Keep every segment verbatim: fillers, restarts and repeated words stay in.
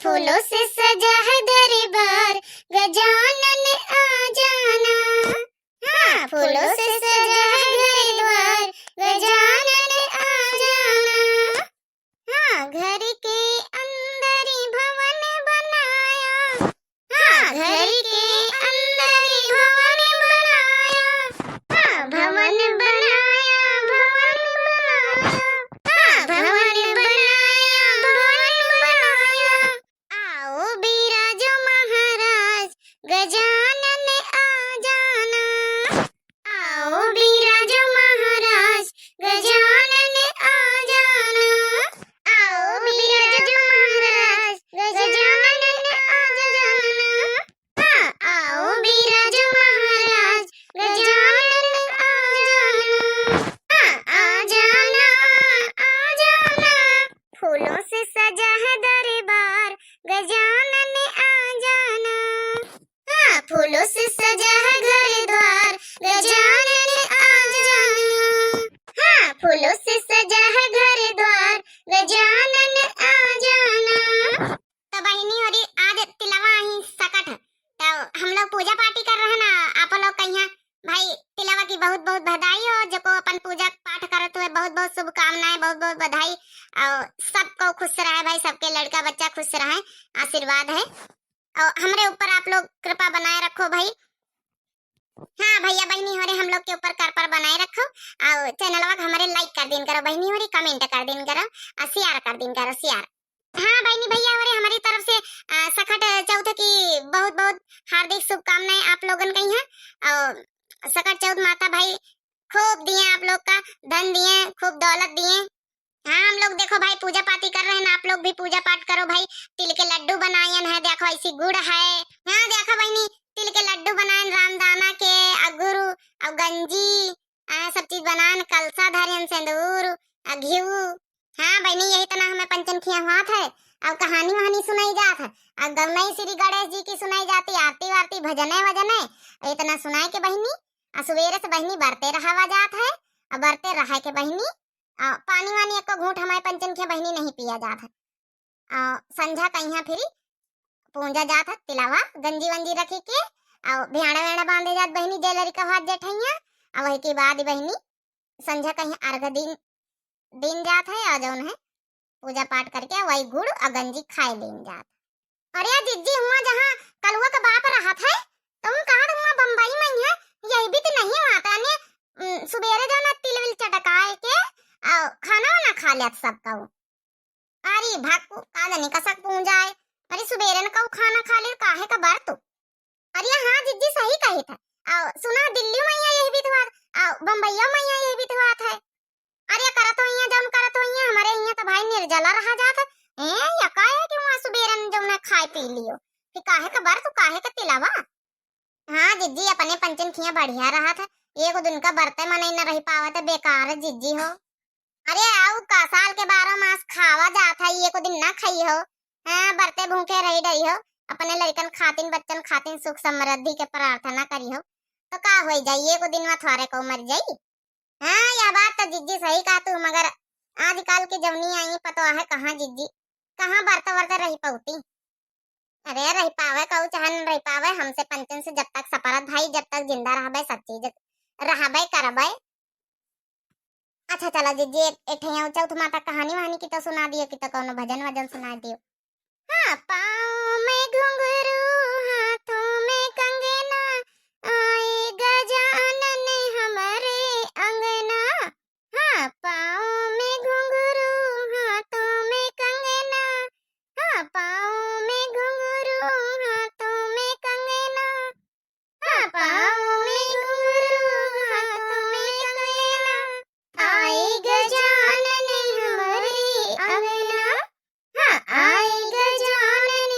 फूलों से सजा है दरबार, गजानन आ जाना। हाँ, फूलों से सजा है घर द्वार, गजानन आ जाना। हाँ, घर के अंदर ही भवन बनाया। हाँ, घर के अंदर ही भवन बनाया। हाँ, भवन बनाया, भवन बनाया। हाँ, भवन बनाया, भवन बनाया। आओ बिराजो महाराज, गजानन आ जाना। आओ बिराजो महाराज, गजानन आ जाना। आओ बिराजो महाराज, गजानन आ जाना। हाँ, आओ बिराजो महाराज, गजानन आ जाना। हाँ, आ जाना, आ जाना। फूलों से सजा है दरबार, गजानन आ जाना। हाँ, फूलों से सजा है घर द्वार, गजानन आ जाना। हाँ, फूलों से सजा है घर द्वार, गजानन आ जाना। तो बहिनी होरी, आज तिलवा ही सकट है, तो हम लोग पूजा पाठी कर रहे ना, आप लोग कहिया भाई तिलवा की बहुत बहुत बधाई हो, जेको अपन पूजा पाठ करत हुए बहुत बहुत शुभकामनाएं, बहुत बहुत बधाई। और सबको खुश रहे भाई, सबके लड़का बच्चा खुश रहे, आशीर्वाद है। और हमरे ऊपर आप लोग कृपा बनाए रखो भाई। हाँ भैया बहिनी होरे, हम लोग के ऊपर कृपा बनाए रखो। और चैनलवा के हमरे like कर दिन करो बहिनी होरे, comment कर दिन करो, और share कर दिन करो, share। हाँ बहिनी भैया होरे, हमारी तरफ से, आ, सकट चौथ की बहुत बहुत हार्दिक शुभकामनाएं आप लोगन कहिया। और सकट चौथ माता भाई खूब दिए आप लोग का, धन दिए, खूब दौलत दिए। हाँ, हम लोग देखो भाई पूजा पाती कर रहे हैं ना, आप लोग भी पूजा पाठ करो भाई। तिल के लड्डू बनायन है, देखो ऐसी गुड़ है। हाँ देखो बहिनी, तिल के लड्डू बनायन, रामदाना के, अगुरु, और गंजी, आ, सब चीज बनायन, कलसा धरन, सिंदूर, आ, घिऊ। हाँ बहिनी, यही तना हमें पंचन खिया हुआ था। और कहानी वहानी सुनाई जात है, और गौनई श्री गणेश जी की सुनाई जाती, आरती वारती, भजने वजने, इतना सुनाए के बहिनी। आ सुबेरे से बहिनी बरते रहावा जात है, और बरते रहे के बहिनी, आ, पानी वानी एको घूंट हमारे पंचन के बहिनी नहीं पिया जात है। आ, संझा कहिया फिरी पूंजा जात है तिलावा, गंजी वंजी रखी के, आ, भेड़ा वेड़ा बांधे जात बहिनी, जे लड़का हाथ जेठैया, आ, वही के बाद बहिनी संझा कहिया अर्घ दिन, दिन जात है, आ जौन है पूजा पाठ करके वही गुड़ आ गंजी खाए लेन जात। अरे जिज्जी, हुआ जहाँ कलुआ के बाप रहत है, तो उन कहत हुआ बम्बई में है, यही भी तो नहीं हुआ था ने, उम, सुबेरे जो ना तिल विल चटकाए के, आ, खाना वाना खा लेत सब कहू। अरे भक्कू, का जानी कसक पूंजा है। अरे सुबेरे न कहू खाना खा ले, काहे का बर तू? अरे हाँ जिज्जी, सही कही था। आ, सुना दिल्ली में यही भी तो बात, आ, बम्बईया में यही भी तो बात है। अरे करत होइया, जौन करत होइया, हमरे इहाँ तो भाई निर्जला रहा जात। ए, या का है कि वहाँ सुबेरन जौन है खाए पी लियो। फिर काहे का बर तू काहे का तिलावा? हाँ जिज्जी, अपने पंचन खिया बढ़िया रहा था। एको दिन का बरते मनई न रही पावत है, बेकार जिज्जी हो। अरे आऊ का, साल के बारह मास खावा जात है, एको दिन ना खाई हो। हाँ, बरते भूखे रही डरी हो, अपने लड़कन खातिन बच्चन खातिन सुख समृद्धि के प्रार्थना करी हो, तो का होई जाई, एको दिन में थोरे को मर जाई। हाँ, यह बात तो जिज्जी सही कहा तू, मगर आजकल के जवनी आई पतो है कहाँ जिज्जी, कहाँ बरते वरते रही पौती। अरे रही पावे कहू चाहे न रही पावे, हमसे पंचन से जब तक सपरत भाई, जब तक जिंदा रहबे, सब चीज रहबे करबे। अच्छा चला जिज्जी, एक, एक ठे चौथ माता कहानी वहानी की तो सुना दियो, कि तो कौनो भजन वजन सुना दियो। हाँ, पाँव में घुंघरू, हाथों में कंगना, आए गजानन हमरे अंगना। हाँ, पाँव में घुंघरू, हाथों में कंगना। हाँ, पाँव में घुंघरू, हाथों में कंगना। हाँ, पाँव में घुंघरू, हाथों में कंगना। आए गजानन हमरे अंगना। हाँ, आए गजानन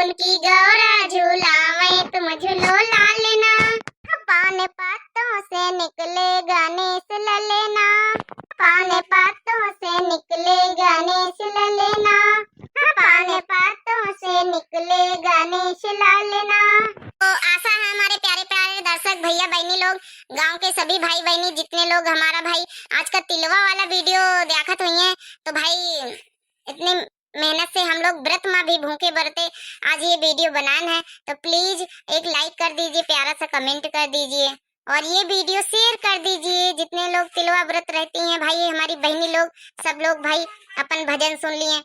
उनकी गौरा झुलावे तुम झुलो लालना। पान पातों से निकले गणेश ललना। पान पातों से निकले गणेश ललना। पान पातों से निकले गणेश ललना। तो आशा है हमारे प्यारे प्यारे दर्शक भैया बहनी लोग, गांव के सभी भाई बहनी, जितने लोग हमारा भाई आज का तिलवा वाला वीडियो देखत हुई हैं, तो भाई इतनी मेहनत से हम लोग व्रत में भी भूखे बरते आज ये वीडियो बनान है, तो प्लीज एक लाइक कर दीजिए, प्यारा सा कमेंट कर दीजिए और ये वीडियो शेयर कर दीजिए। जितने लोग तिलवा व्रत रहती हैं भाई, हमारी बहनी लोग, सब लोग भाई अपन भजन सुन लिए।